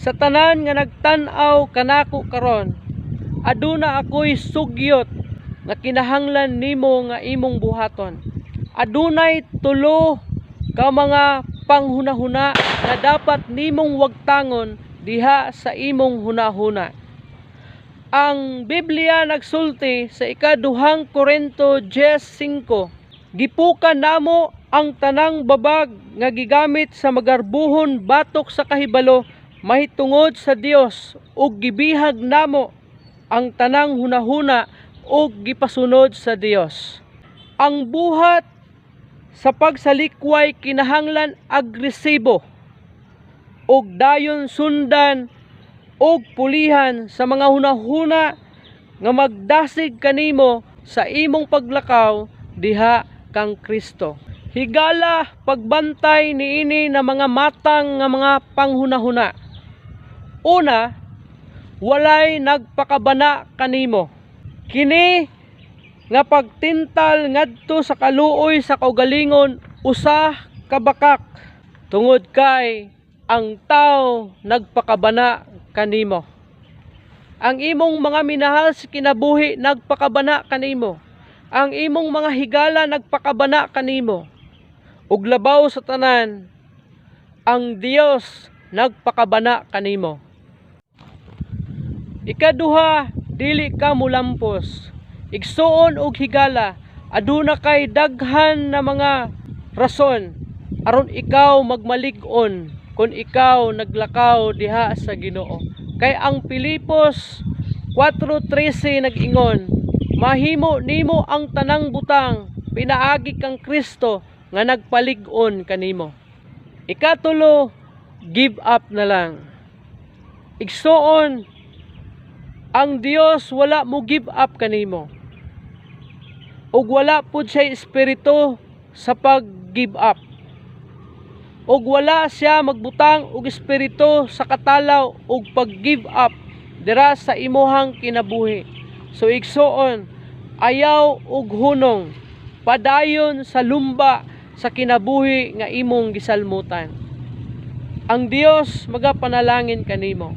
Sa tanan nga nagtan-aw kanako karon, aduna ako'y sugyot nga kinahanglan nimo nga imong buhaton. Adunay tulo ka mga panghunahuna nga dapat nimong wagtangon diha sa imong hunahuna. Ang Biblia nagsulti sa Ikaduhang Korinto 10:5, "Gipukan namo ang tanang babag nga gigamit sa magarbuhon batok sa kahibalo mahitungod sa Dios, ug gibihag namo ang tanang hunahuna ug gipasunod sa Dios." Ang buhat sa pagsalikway kinahanglan agresibo ug dayon sundan og pulihan sa mga hunahuna nga magdasig kanimo sa imong paglakaw diha kang Kristo. Higala pagbantay niini na mga matang nga mga panghunahuna. Una, walay nagpakabana kanimo. Kini nga pagtintal ngadto sa kaluoy sa kaugalingon usa ka bakak tungod kay ang tao nagpakabana kanimo. Ang imong mga minahal sa kinabuhi nagpakabana kanimo. Ang imong mga higala nagpakabana kanimo. Ug labaw sa tanan, ang Dios nagpakabana kanimo. Ikaduha, dili ka mulampos. Igsuon og higala, aduna kay daghan na mga rason aron ikaw magmalig-on kung ikaw naglakaw diha sa Ginoo. Kay ang Pilipos 4:13 nag-ingon, "Mahimo nimo ang tanang butang pinaagi kang Kristo nga nagpalig-on kanimo." Ikatulo, give up na lang. Igsuon, ang Dios wala mo give up kanimo. Ug wala pud siya espiritu sa pag-give up. Ug wala siya magbutang og espiritu sa katalaw ug pag-give up dira sa imuhang kinabuhi. So igsuon, ayaw og hunong, padayon sa lumba sa kinabuhi nga imong gisalmutan. Ang Dios magapanalangin kanimo.